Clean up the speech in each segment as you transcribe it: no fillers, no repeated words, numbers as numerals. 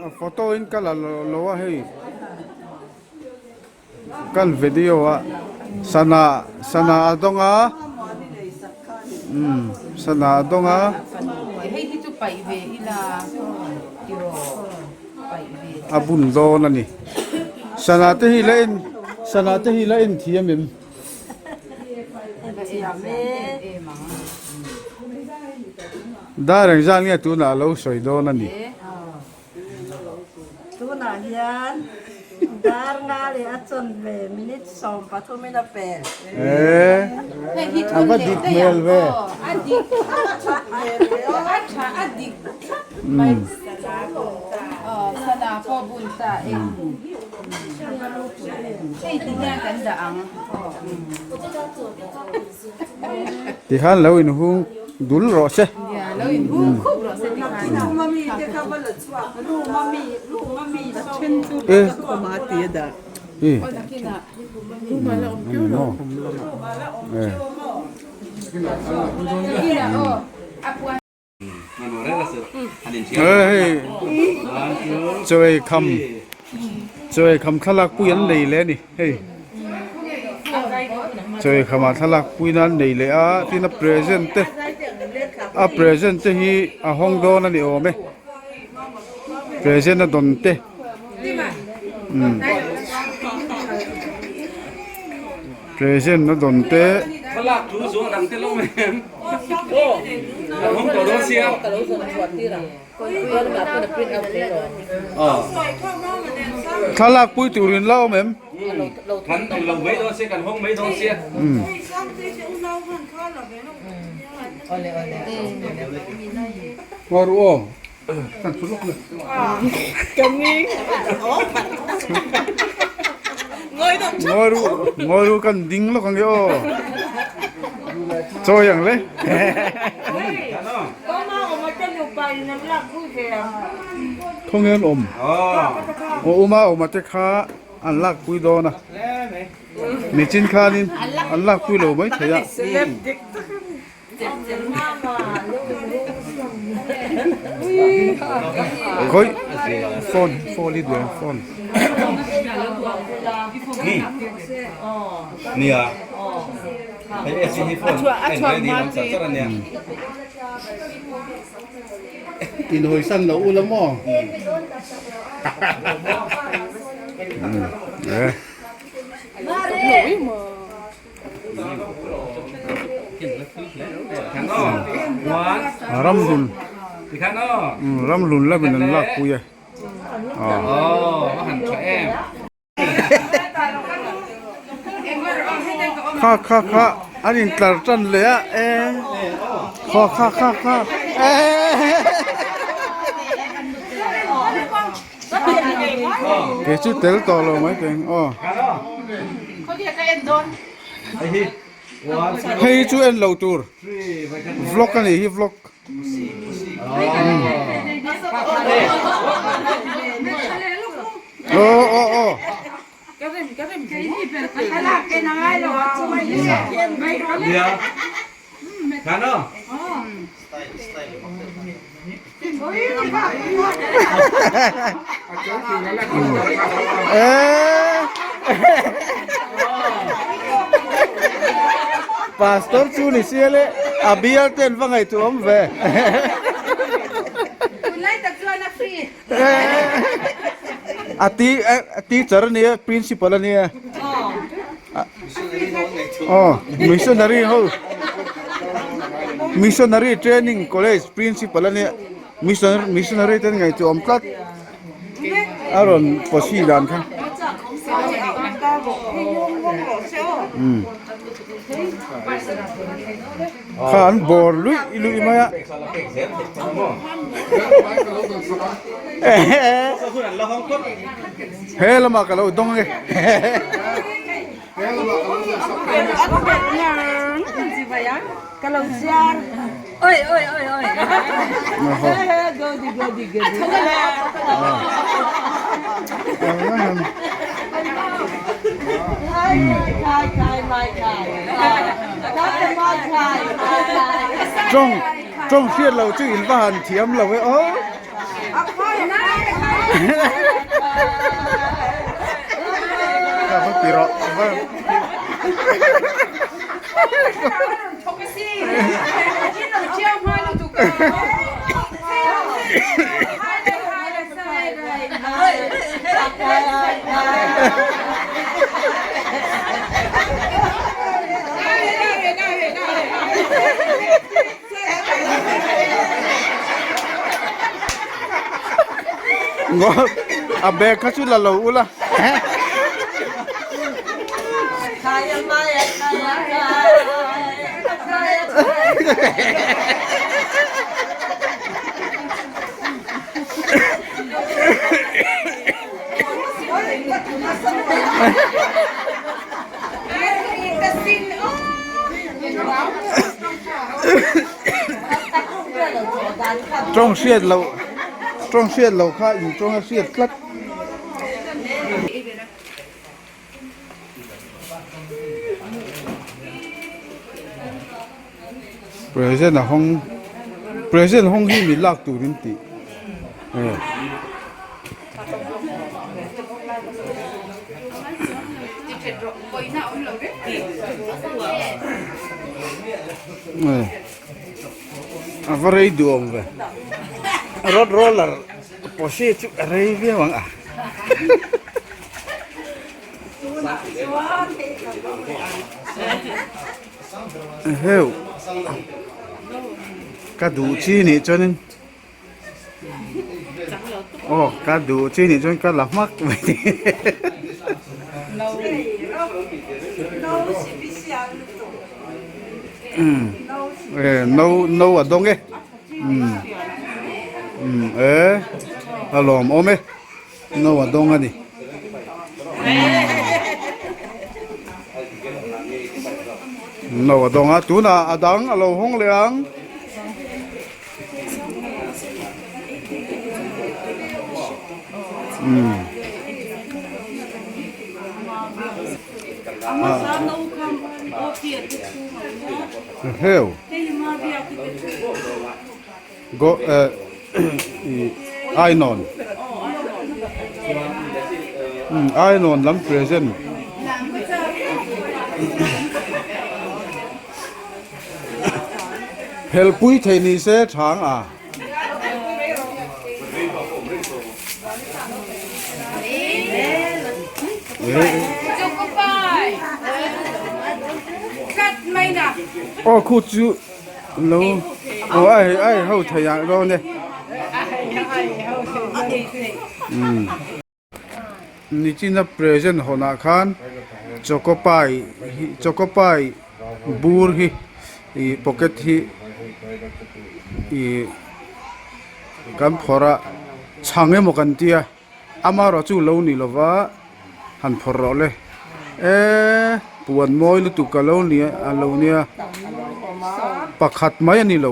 photo in ka la lo a hei kan video a sana sana a dawng a umm sana a dawng a. A bun dawn a ni sana te hi la en sana te hi la en thiam em. Dar engzat nge tunah a lo sawi dawn a ni. Tunah hian dar nga leh a chawn ve minute 13 in a pel. A va dik hmel ve. Tikhan lo inhung dul rawh se. Hei chaw kham chaw kham thlalak pui an nei leh a ni hei chaw kham ah thlalak pui na an nei leh a tin a present te a present te hi a hawng dawn a ni awm e present a dawn te umm present a dawn te. Thlalak pui turin la awm em? Ngaw ru aw. Kan thu lawk le. Ngaw ru ngaw ru kan ding lawk ang e aw. Chawi ang le. Khawnge an awm? Aw uma awm ate kha an lak pui dawn a. Nichin khanin an lak pui lo mai thei a. Khawih phone phone hi duh phone. Nia. Hei AC hi phone en ready lam char char ania. In hawi san lo ula maw? Eh. Ramhlun ramhlun lamin an lak pui a kha kha kha an intlar tan leh a e kha kha kha kha e kei chu tel tawh lo mai teng aw. Hei chu en lo tur vlog a nih hi vlog. Aw aw aw. Pastor chu ni sia le a bial te an va ngaihtuah awm ve. A ti a teacher a nia principal a nia. Aw missionary ho missionary training college principal a nia mission missionary te an ngaihtuah awm tlat a rawn posi dan kha. Umm. Kha an bawr luih luih mai a. He lamah ka lo dawng e. Tawng tawng hriat loh chu in va han thiam lo e aw. Ka va ti rawh va. A bag kha chu la lo ula. Tawng hriat loh tawng hriat loh kha in tawng a hriat tlat. Present a hawng present hawng hi mi lak turin tih e. A va rei duh awm ve road roller pawh hi chu a rei viau ang a. Heuh ka duh chi nih chuanin aw ka duh chi nih chuan ka la hmak mai e no no a dawng e umm umm e a lawmawm e. No a dawng a ni. No a dawng a, tunah a dang a lo hawng leh ang. Heu. Go eh Ainawn umm Ainawn lam present phelpui thei ni se thang a. Aw khu chu. Lo aw a hei a hei ho thei ah dawn e. Umm nichina present hawn ah khan choco pie hi choco pie bur hi ih pocket hi ih kan phawrh a chhang emaw kan tia. Amaherawh chu lo ni lova han phawrh rawh le e puan mawi lutuk ka lo ni a lo nia pakhat mai a ni lo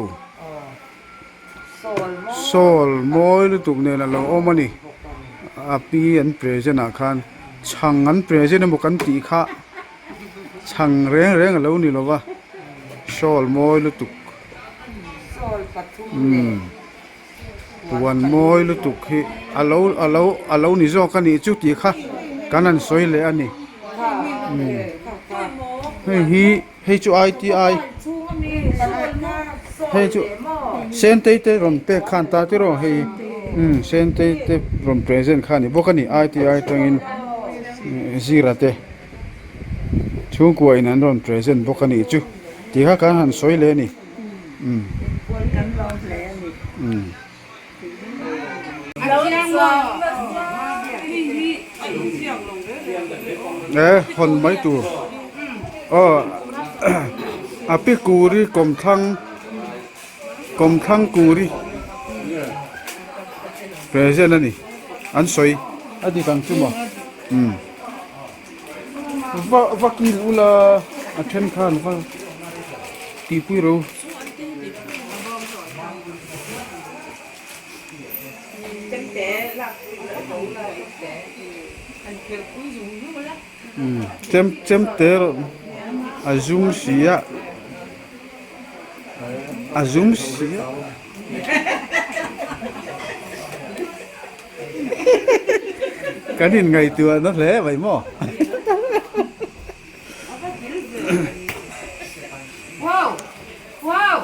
sawl mawi lutuk nen a lo awm a ni a pi an present ah khan chhang an present emaw kan tih kha chhang reng reng a lo ni lova sawl mawi lutuk umm. Puan mawi lutuk hi a lo a lo a lo ni zawk a nih chu tih kha kan han sawi leh a ni hei hi hei chu I_T_I hei chu sentei te rawn pek khan ta tiraw hei umm sentei te rawn present kha a ni bawk a ni I_T_I atangin zira te chhungkua in an rawn present bawk a nih chu tih kha kan han sawi leh a ni. E hawn mai tur aw a pi kuri kawmthlang kawmthlang kuri present a ni an sawi a dik ang chu maw umm va va kil ula a then khan va tihpui ro. Chem chem te erawh a zum si a a zum si a. Kan in ngaihtuah na hle mai maw. Wow! Wow!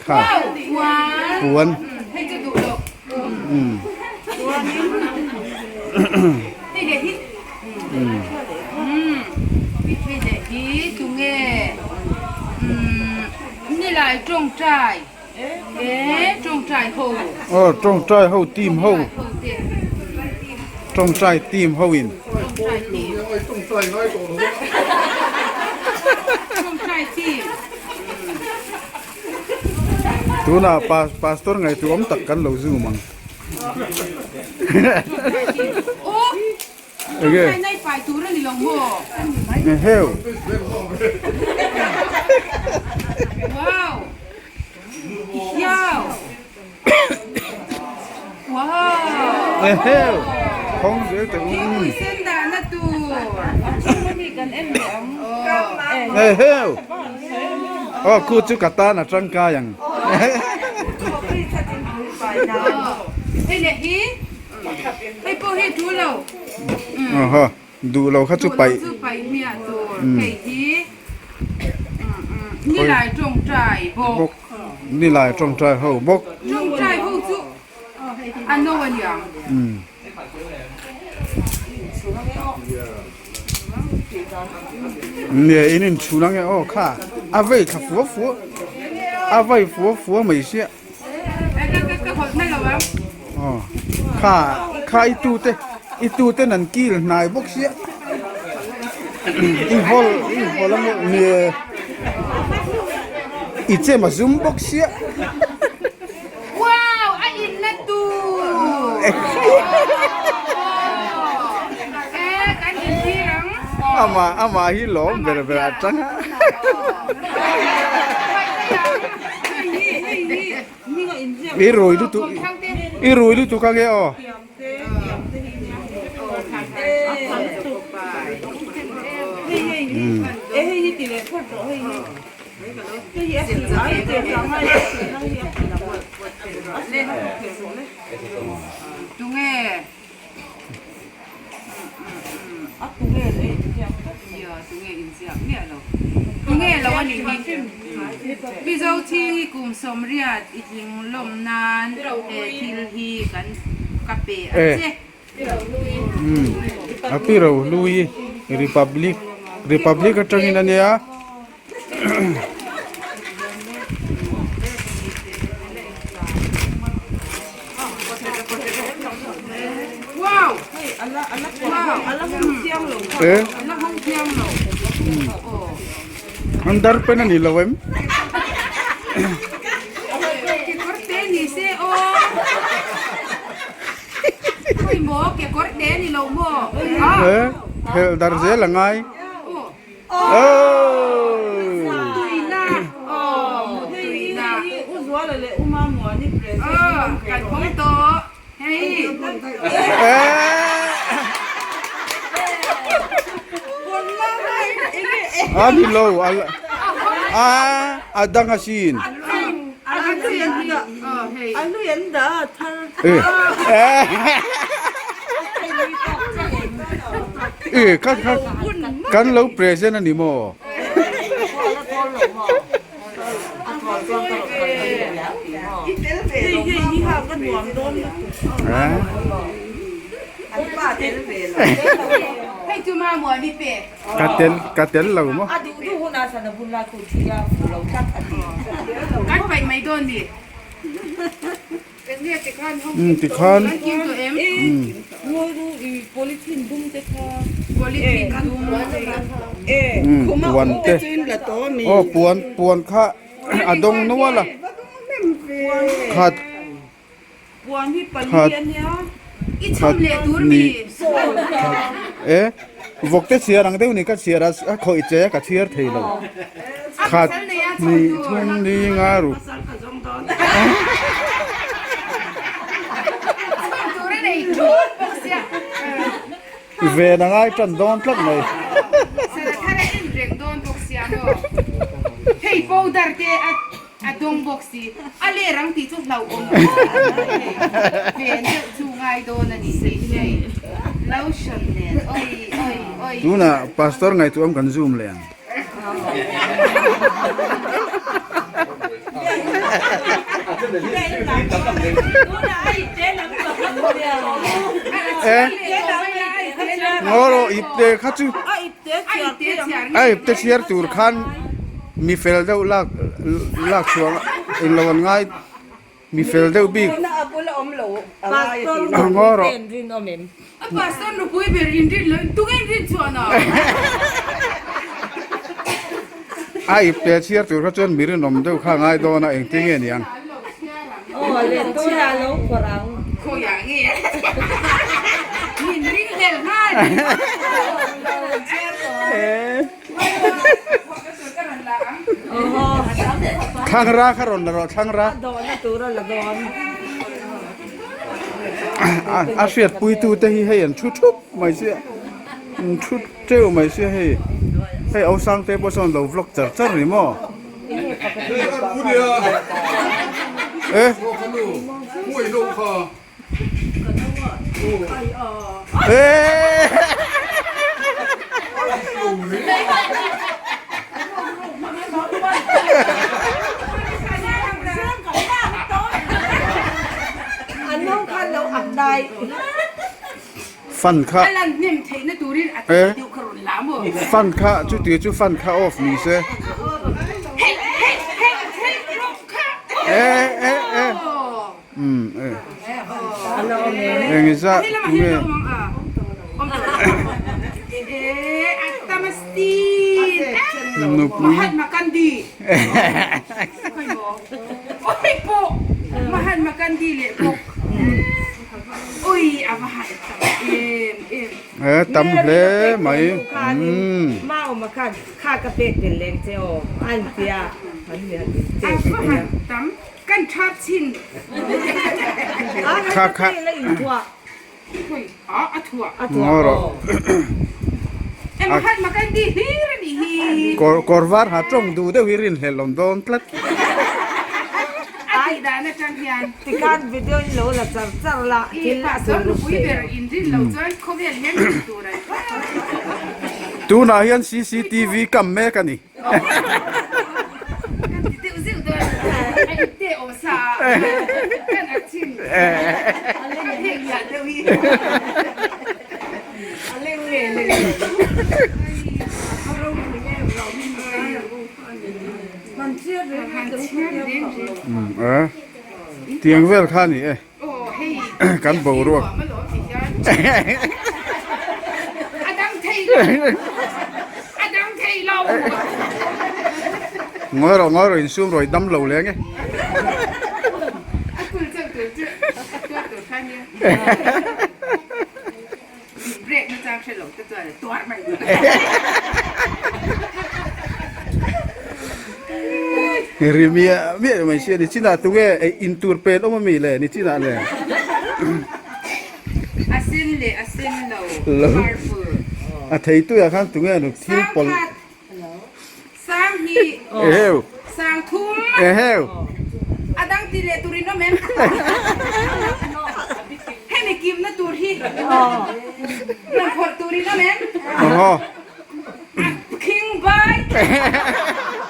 Kha puan Aw tawngtai ho team ho tawngtai team ho in tunah pastor ngaihtuah awm tak kan lo zoom ang. Enge? Heu. Heu. Khawng zel teh u. Heu. Aw khu chu ka tan a tangkai ang. Hei pawh hi duh lo. Aha, duh lo kha chu paih. Duh lo chu paih miah tur. Hei hi Nilai tawngtai bawk. Bawk. Nilai tawngtai ho bawk. Tawngtai ho chu a no a niang. Nge in inchhun ange aw kha a vei thla fua fua a vei fua fua mai sia. Kha kha i tute i tuten an kil hnai bawk sia i hawl i hawl a maw nge i chem a zum bawk sia. Wow a in na tur e kan in tir ang. Amah amah hi lawm ber ber a tang a. I rui lutuk i rui lutuk ange aw. Tunge lo a nih hi. Mizo Thingi kum 80 i tling lawm nan he thil hi kan ka pe a che. A pi ro hlui Republic Republic atangin a nia. An dar pen a ni lo em? Phelh dar zel a ngai. A ni lo a a dang asin. E kha kha kan lo present a ni maw? Ka tel ka tel lo maw? Umm tikhan umm puan te aw puan puan kha a dawng nual a khat khat khat nih e vawk te chhiar ang deuh ni ka chhiar a a khawih che a ka chhiar thei lo khat hnih thum li nga ru. Ven a ngai tan dawn tlat mai. A dawng bawk si. A ler ang tih chu hlauhawm khawp mai hei. Ven deuh chu ngai dawn a ni tih hei. Lotion nen oi oi oi. Tunah Pastor ngaihtuahawm kan zoom leh ang. Ngaw ipte kha chu a ipte chhiar tur khan mi fel deuh lak lak chhuah eng lo an ngai mi fel deuh bik ngaw rawh. A pastor nupui ber inrin lo in tunge inrin chuan a? A ipte chhiar tur kha chuan mi rinawm deuh kha a ngai dawn a engtin nge niang? Aw le tunah lo phawrh ang. Khawiah nge min ring hlel nghal. Thlangra kha rawn la rawh thlangra. Dawhna tur a la dawn. A hriatpuitu te hi hei an thu thup mai sia an thu teuh mai sia hei hei Osang te pawh sawn lo vlog char char ni maw e Fan kha fan kha chuti chu fan kha off ni se Eng zah nge? Nupui. E tam hle mai. Kan thap chin. Kha kha. A thuah. Ngaw rawh. Mahatma Gandhi hlir a nih hi. Kawr var ha tawng duh deuh hi rinhlelh awm dawn tlat. A tih dan atang hian. Tikhan video in lo la char char la. I pastor nupui ber in rin lo chuan khawvel hian rin tur an. Tunah hian cctv kam mek a ni. Tiang vel kha a ni e. Kan boruak. Ngawi rawh ngawi rawh insum rawih dam lo leng e. Ri miah miah mai sia ni chinah tunge ei in tur pen awm ami le ni chinah le. A sen leh a sen lo purple. A thei tuiah khan tunge nu thil pawlh. Sang hi. Eheu. Sang thum. Eheu. A dang ti leh tur in awm em? Hemi kimna tur hi. Rawn phawrh tur in awm em? Aw. King bai.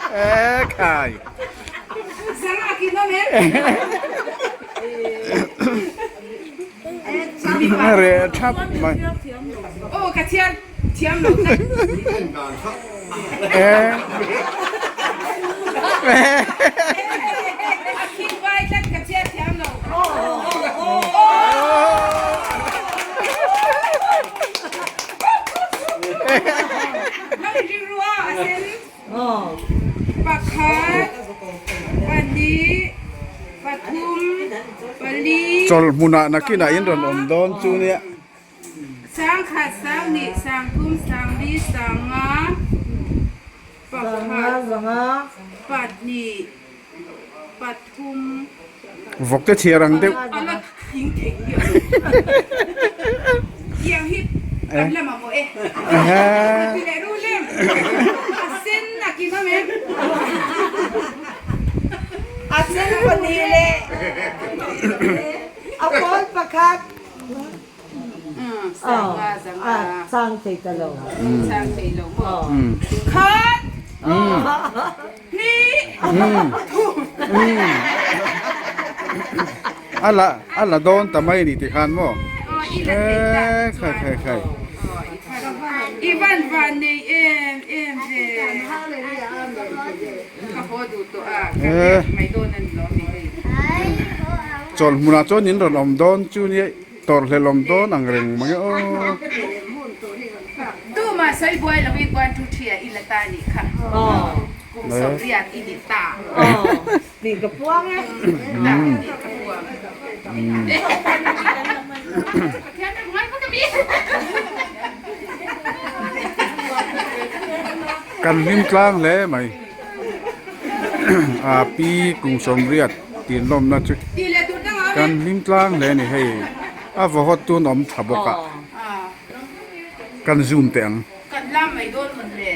E khai. Sang a kin awm em? Reh thap mai. Aw ka chhiar. Thiam lo tak. A khing vai tlat ka chhiar thiam lo. Lo in ring ru a a sen. Pakhat, pahnih, pathum, pali. Chawlh hmunah nakinah in rawn awm dawn chu nia. Sangkhat, Sanghnih, Sangthum, Sangli, Sanga, Pakhat, Pahnih, Pathum. Vawk te chhiar ang deuh. A la thing thei hi a lo. Tiang hi kan la mamawh e. Ti leh rul em. A sen a kim a mem. sen pahnih leh a pawl pakhat. Chang thei ta lo. Chang thei lo maw? Khat! Hnih! Thum! A la a la dawn ta mai a ni tikhan maw? Eee khai khai khai. I van van nei em em ve. Ka haw duh tawh a, ka riak mai dawn a ni lo mi hei. Chawlh hmunah chuan in rawn awm dawn chu nia tawrhhlelh awm dawn ang reng mai aw. Tumah sawi buai lovin 1 2 3 ah i la ta nih kha. Kum sawmriat i ni ta. Tih ka puang e. Ta tih ka puang. Pathian ram ngai vak a mi. Kan hlim tlang hle mai. A pi kum sawmriat tih lawmna chu kan hlim tlang hle a ni hei. A vaw hawt tun awm tha bawk a. Kan zoom teh ang. Kan lam mai dawn mawn le.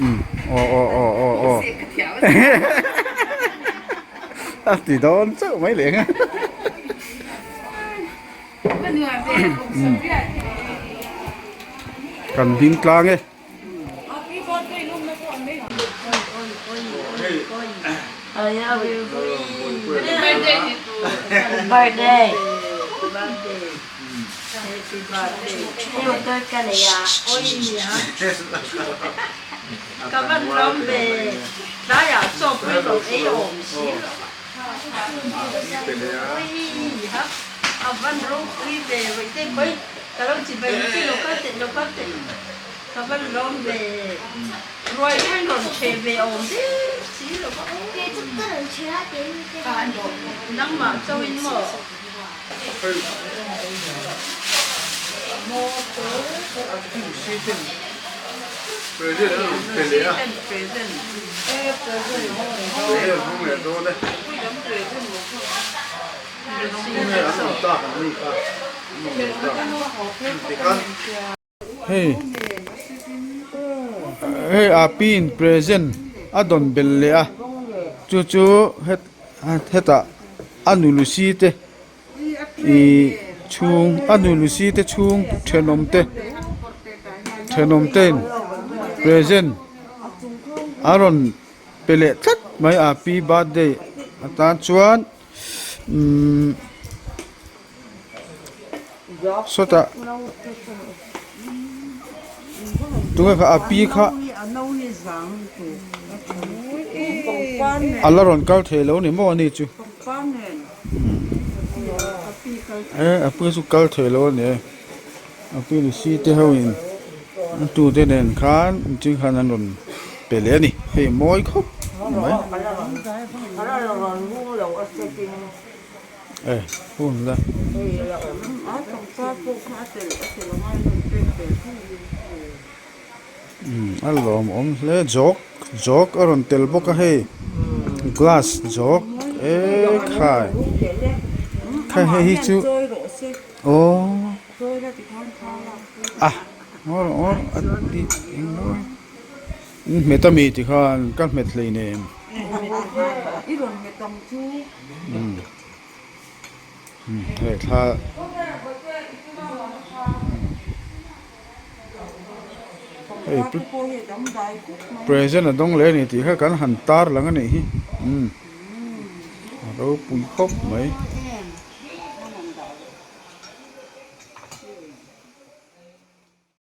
Umm aw aw aw aw aw a ti dawn chauh mai leh ang a. Kan hlim tlang e. Birthday. Ka van lawm ve tlaiah chaw pui lo ei awm si lo a van ropui ve vaihte khawi ka lo chi bai chi lo kal teh lo kal teh ka van lawm ve ruai ruai rawn chhe ve awm der si lo va nangmah chauhin maw. Hei hei a pin present a dawn belh leh a chu chu hetah a nu lusi te ih chhung a nu lusi te chhung thenawm te thenawm ten present a rawn pe leh tlat mai a pi birthday atan chuan umm. Sawtah tunge kha a pi kha a la rawn kal thei lo ni maw ani chu e a pi chu kal thei lo a ni e a pi ni si te ho in a tu te nen khan engtin khan an rawn pe leh a ni hei mawi khawp mai. E hun la. Umm a lawmawm hle jawk jawk a rawn tel bawk a hei glass jawk ekhai kha hei hi chu aww a ngaw rawh a ti englo in hmet ami tikhan ka hmet hleinem. Hei thla hei present a dawng leh a ni tih kha kan han tar lang a nih hi a ropui khawp mai.